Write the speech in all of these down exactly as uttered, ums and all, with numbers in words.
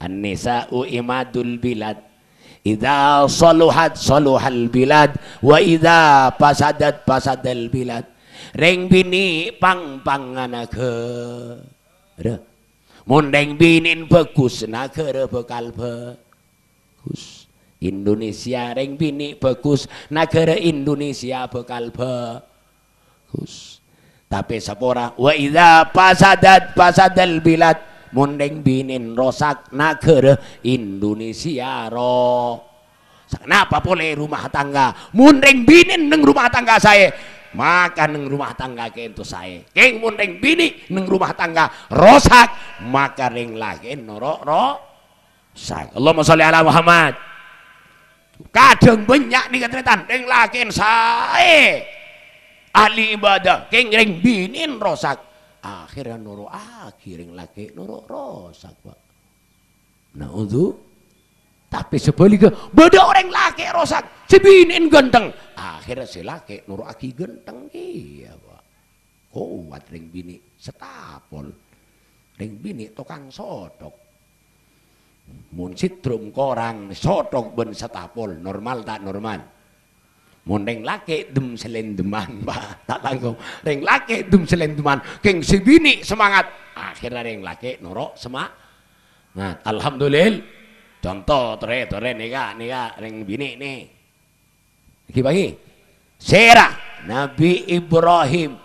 An-nisa'u imadul bilad. Idza saluhat saluhal bilad, wa idza fasadat fasadal bilad. Rèng binè' pang-pangnga naghârâ. Mon rèng binè'en bhâghus, naghârâ bhâkal bhâghus. Indonesia rèng binè' bhâghus, naghârâ Indonesia bhâkal bhâghus. Tapè sapora, wa idza fasadat fasadal bilad, mon rèng binè'en rosak, naghârâ Indonesia ro-, Sa-, napa polè rumah tangga? Mon rèng binè'en neng rumah tangga saè, maka neng rumah tangga kènto saè. Kèng mon rèng binè' neng rumah tangga rosak, maka rèng lakè'en noro' rosak. Allahumma sholli ala Muhammad. Kadhâng bânnya' nèka tarètan, rèng lakè'en saè, ahli ibadah, kèng rèng binè'en rosak. Akhèrra noro'aghi rèng lakè' noro' rosak, Pak. Naudzu-, tapè sabhâligghâ, bâdâ orèng lakè' rosak, sè binè'en ghântheng. Akhèrra sè lakè' noro'aghi ghântheng kèya, Pak. Kowat rèng binè' setapol. Rèng binè' tokang sothok. Mon sèttrom korang sothok bân setapol, normal ta' normal? Mon rèng lakè' dem-salendeman, Pak, ta' langkong. Rèng lakè' dem-salendeman, kèng sè binè' semangat. Akhèrra rèng lakè' noro' semangat. Alhamdulillah. Conto, torè, torè, nèka, nèka, rèng binè' nè. Ghi-, bâgi. Sèra? Nabi Ibrahim.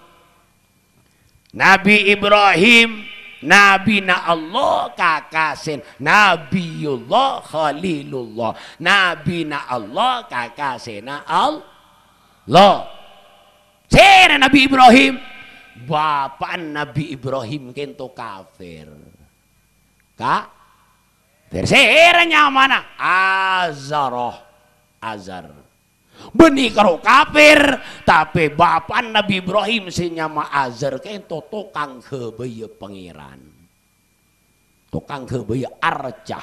Nabi Ibrahim, nabina Allah, kakasèn-, Nabiyullah Khalilullah, nabina Allah, kakasèna Allah. Sèra Nabi Ibrahim? Bapa'na Nabi Ibrahim kènto kafir. Ka-, kafir. Sèra nyamana? Azar. Azar. Bânnè karo kafir, tapè bapa'na Nabi Ibrahim sè nyama Azar kènto tokang ghâbâyâ Pangèran. Tokang ghâbâyâ arca.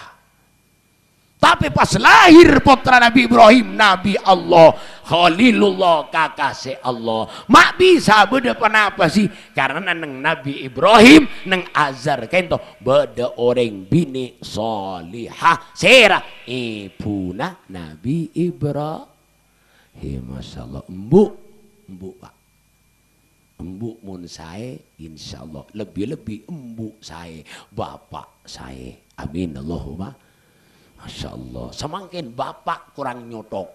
Tapè pas lahir pottra Nabi Ibrahim, Nabi Allah, Khalilullah, kakasè Allah. Ma' bisa bâdâ ponapa sè? Karana neng Nabi Ibrahim, neng Azar kènto bâdâ orèng binè' solihah. Sèra? Èbhuna Nabi Ibrahim. He, masyaallah. Embu', embu', Pak. Embu' mon saè, insyaallah. Lebbi-lebbi embu' saè, bapa' saè. Amin, Allahumma. Masyaallah. Samangkèn bapa' korang nyothok.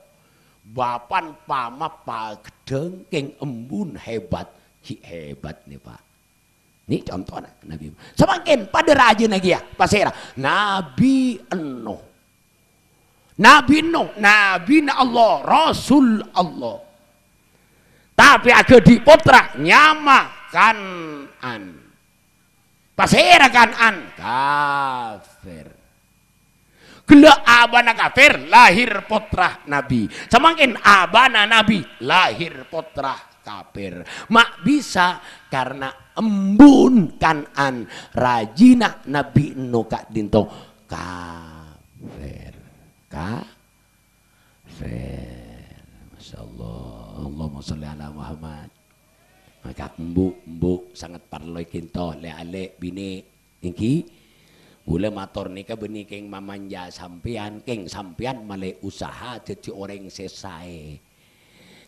Bapa'en pama paghedhâng kèng embu'en hebat. Ghi' hebat nè, Pak. Nè contona Nabi. Samangkèn padâ rajâna kèya, pasèra? Nabi Nuh. Nabi Nuh, nabina Allah, Rasul Allah. Tapè aghâdhi' pottra nyama Kan'an. Pasèra Kan'an? Kafir. Ghellâ' abana kafir, lahir pottra Nabi. Samangkèn abana Nabi, lahir pottra kafir. Ma' bisa karna embu'en Kan'an, rajina Nabi Nuh ka'dinto kafir. Kafir. Masyaallah. Allahumma sholli ala Muhammad. Maka embu', embu' sanget parlo èghento, lè'-alè', binè'. Èngghi, kaulâ mator nèka bânnè kèng mamanja sampèyan, kèng sampèyan malè usaha dhâddhi orèng sè saè.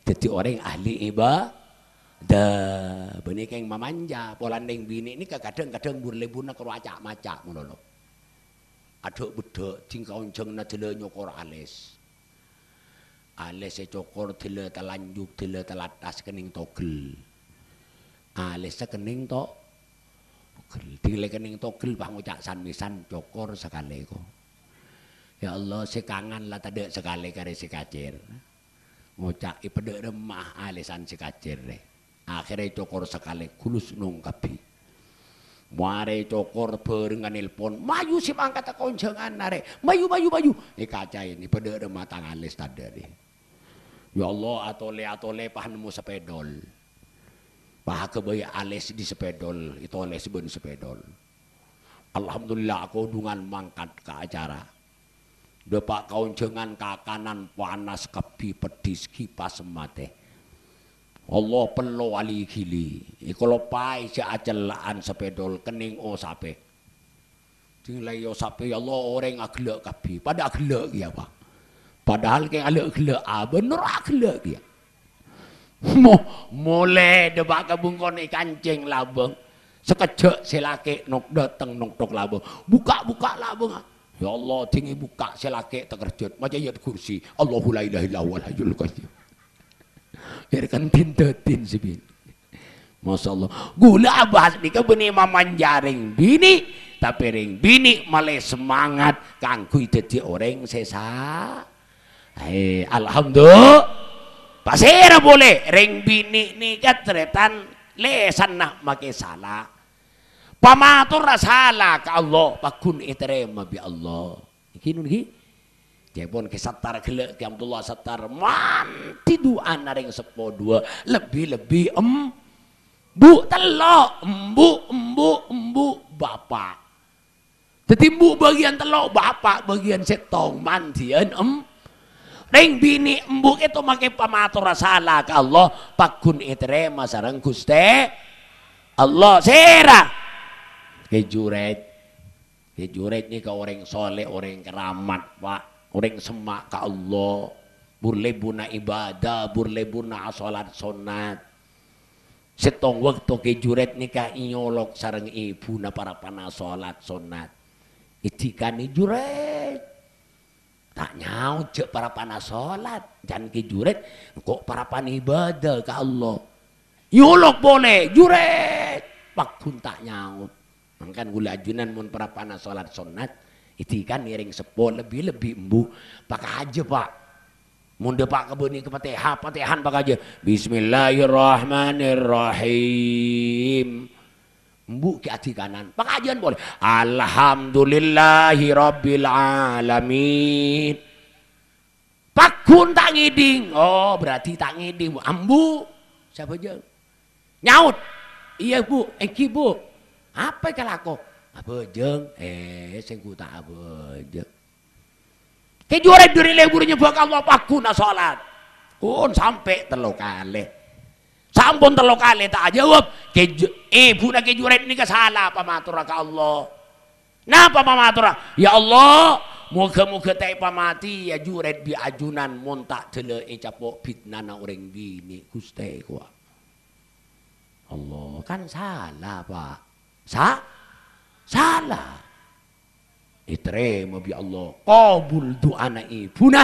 Dhâddhi orèng ahli ibadah. Bânnè kèng mamanja, polana rèng binè' nèka kadhâng-kadhâng bur-lebburna karo aca'-maca' malolo. Adhâ'-beddhâ', dhing kaonjhânganna dâlâ nyokor alès. Alès ècokor dâlâ talanjhuk, dâlâ talattas kennèng togel. Alèssa kennèng to-, togel. Dhing lè kennèng togel, pas ngoca' san-mèsan, cokor sakalè, ko. Ya Allah, sè kangan la tadâ' sakalè karè sè kacèr. Ngoca' èpadâ' remma alèsan sè kacèr, rè. Akhèrra ècokor sakalè, gulus nong kabbhi. Marè ècokor bhârengnga nelpon, "Mayu sè mangkaddhâ kaonjhânganna, rè. Mayu, mayu, mayu." Èkacaè, nè padâ' remma tang alès tadâ', rè. Ya Allah, atolè-atolè pas nemmo sapèdol. Pas aghâbây alès dhi sapèdol, ètolès bân sapèdol. Alhamdulillah, akodhungan mangkat ka acara. Dâpa' kaonjhângan kakanan panas kabbhi, peddhis, kipas matè. Allah pello ali-ghili. Èkaloppaè sè acella'an sapèdol kennèng osapè. Ding la èosapè, ya Allah, orèng aghellâ' kabbhi. Padâ aghellâ' kèya, Pa'. Padahal kè alè' aghellâ', abâ' noro' aghellâ' kèya. Mo-, molè dâpa' ka bungkona èkancèng labâng. Sakejjhâ' sè lakè' nok-, dâteng noktok labâng. Bukka'-bukka' labâng, ah. Ya Allah, ding èbukka' sè lakè' takerjhât. Maca ayat kursi. Allahu la ilaha illa huwal hayyul qayyum. Èrekan din-dâdin sè binè'. Masya Allah. Ghulâ abahas nèka bânnè mamanja rèng binè', tapè rèng binè' malè semangat kaangghuy dhâddhi orèng sè sa-, eh, alhamdulillah. Pasèra polè rèng binè' nèka tarètan lèsanna makè sala. Pamatorra sala ka Allah, pagghun ètarèma bi' Allah. Nèki, nèki. Ca'èpon kè sattar ghellâ' kè Abdullah sattar mandhi du'ana rèng seppo duwâ', lebbi-lebbi em-, bu' tello', embu', embu', embu', bapa'. Dhâddhi embu' bâgiyân tello', bapa' bâgiyân sèttong, mandhiyân em-, rèng binè' embu' kèto makè pamatorra sala ka Allah, pagghun ètarèma sareng Ghustè Allah. Sèra? Kè Jurayj. Kè Jurayj nèka orèng soleh, orèng keramat, Pa'. Orèng semma' ka Allah. Bur-lebburna ibadah, bur-lebburna asolat sonnat. Sèttong bâkto Kè Jurayj nèka ènyolok sareng èbhuna parappa'na asolat sonnat. Èdhikanè Jurayj. Ta' nyaot jhâ' parappa'na asolat. Can Kè Jurayj, engko' parappa'na ibadah ka Allah. Ènyolok polè, Jurayj. Pagghun ta' nyaot. Mangkana ghulâ ajunan mon parappa'na asolat sonnat, èdhikanè rèng seppo, lebbi-lebbi embu'. Pakajâ, Pa'. Mon dâpa' ka bânnè ka Fatihah, Fatihahan pakajâ. Bismillahirrahmanirrahim. Embu' ghi' adhikanan. Pakajâ'ân polè. Alhamdulillahirabbil alamin. Pagghun ta' ngèdhing. Oh, berarti ta' ngèdhing. Ambu. Sè abhâjâng. Nyaot. "Iyâ, Bu. Èngghi, Bu." "Apa kalako?" "Abhâjâng." "Eh, sèngko' ta' abhâjâng." Kè Jurayj dhâri lebur nyembâ ka Allah, pagghun asolat. Pon sampè' tello kalè. Sampon tello kalè ta' ajâwâb. Kè Ju-, èbhuna Kè Jurayj nèka sala pamatorra ka Allah. Napa pamatorra? "Ya Allah, moghâ-moghâ ta' èpamatèya Jurayj bi' ajunan mon ta' dâlâ ècapo' fitnana orèng binè', Ghustè, kowa." Allah, kan sala, Pa'. Sa-, sala. Ètarèma bi' Allah. Kabul du'ana èbhuna.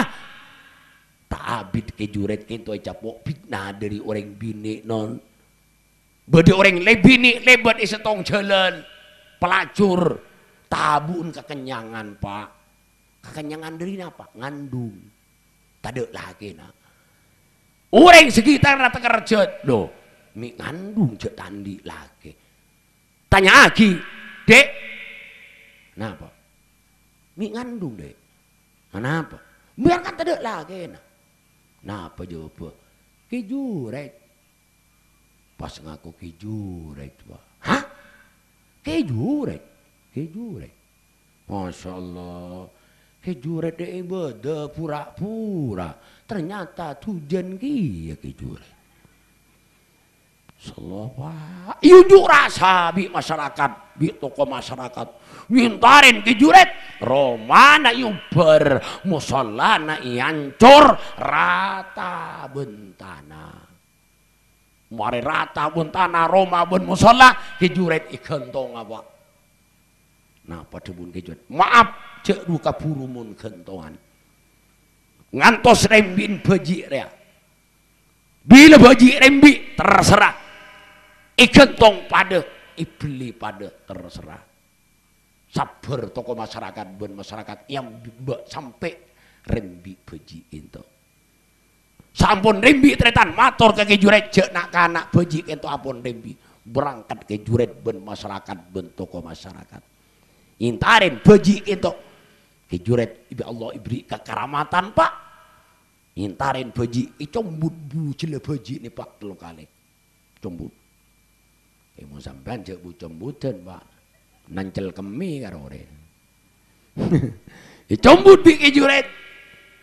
Ta' abit Kè Jurayj kènto ècapo' fitna dhâri orèng binè', non. Bâdâ orèng lè-, binè' lèbât è sèttong jhâlân, palajur, tabu'en kakenyangan, Pa'. Kakenyangan dhâri napa? Ngandung. Tadâ' lakèna. Orèng sekitarra takerjhât, "Lho, mè' ngandung jhâ' ta' andi' lakè." Tanya'aghi, "Dek." "Napa?" "Mè' ngandung, Dek." "Anapa?" "Biar kan tadâ' lakèna." "Napa jâwâbbhâ?" "Kè Jurayj." Pas ngako Kè Jurayj, Pa'. "Hah? Kè Jurayj?" "Kè Jurayj." Masya Allah. Kè Jurayj dâ' ibadah pura-pura. Ternyata dhujân kèya Kè Jurayj. Masya Allah, Pa'. Èunjuk rasa bi' masyarakat, bi' tokoh masyarakat. Ngentarèn Kè Jurayj, romana èobhâr, mosollana èancor, rata bân tana. Marè rata bân tana roma bân mosolla, Kè Jurayj èghântong, Pa'. Napa dhâbuna Kè Jurayj? "Maaf, jhâ' dhu kabhuru mon ghântongan. Ngantos rembi'en bhâji' rèya. Bilâ bhâji' rembi', terserah. Èghântong padâ, èbellè padâ, terserah." Sabbhâr tokoh masyarakat bân masyarakat èambâ' sampè' rembi' bhâji' kènto. Saampon rembi' tarètan mator ka Kè Jurayj, "Jhâ' na'-kana' bhâji' kènto ampon rembi'." Berangkat Kè Jurayj bân masyarakat bân tokoh masyarakat. Èntarèn bhâji' kènto. Kè Jurayj bi' Allah èberri' kakaramatan, Pa'. Èntarèn bhâji', ècombut bujâlla bhâji'na, Pa', tello kalè. Combut. È, mon sampèyan jhâ' bu-combutan, Pa'. Nancel kemmè karo orèng. Ècombut bi' Kè Jurayj.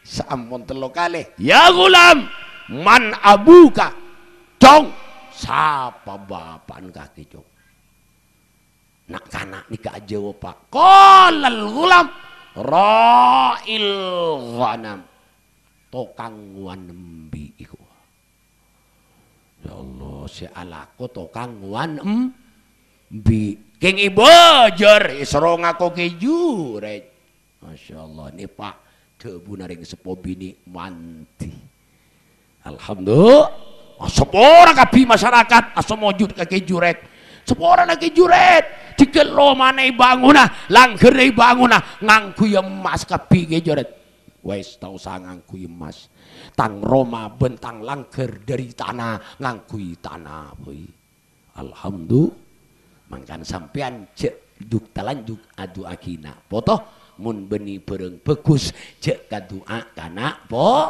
Saampon tello kalè. "Ya ghulam, man abuka?" "Cong, sapa bapa'na kakè, Cong?" Na'-kana' nèka ajâwâb, Pak. Qalal ghulam ra'il ghanam. Tokang ngowan embi' iku. Ya Allah, sè alako tokang ngowan embi'. Kèng èbâjâr, èsoro ngako kèju, rèng. Masya Allah, nè Pak, dhâbuna rèng seppo binè' mandhi. Alhamdulillah. Sapora kabbhi masyarakat asomojud ka kèju rèng. Saporana kèju rèng. Dhigâl romana èbângona, langghârra èbângona, ngangghuy emmas kabbhi kèju rèng. Wes, ta' osa ngangghuy emmas. Tang roma bân tang langghâr dhâri tana, ngangghuy tana, boy. Alhamdulillah. Mangkana sampèyan jhâ' juk-talanjhuk adu'aaghi na' poto. Mon bânnè bhârâng bhâghus, jhâ' kadu'a ka na' po-,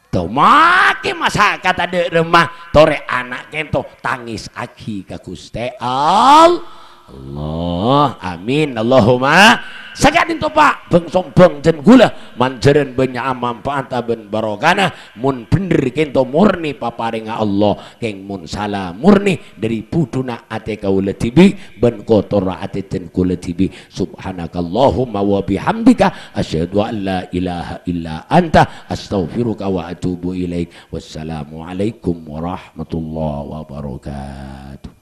to. Makè masakat adâ' remma, torè ana' kènto tangèsaghi ka Ghustè All-, Allah. Amin. Allahumma. Saka'dinto, Pak, bhâng-sombhâng dân ghulâ, manjhârân bânnya' manfaat bân barokana. Mon bhendher kènto morni paparèngnga Allah, kèng mon sala morni dhâri budhuna atè kaulâ dhibi' bân kotorra atè dân kaulâ dhibi'. Subhanakallahumma wa bihamdika, asyhadu an la ilaha illa anta, astaghfiruka wa atubu ilaik. Wassalamualaikum warahmatullahi wabarakatuh.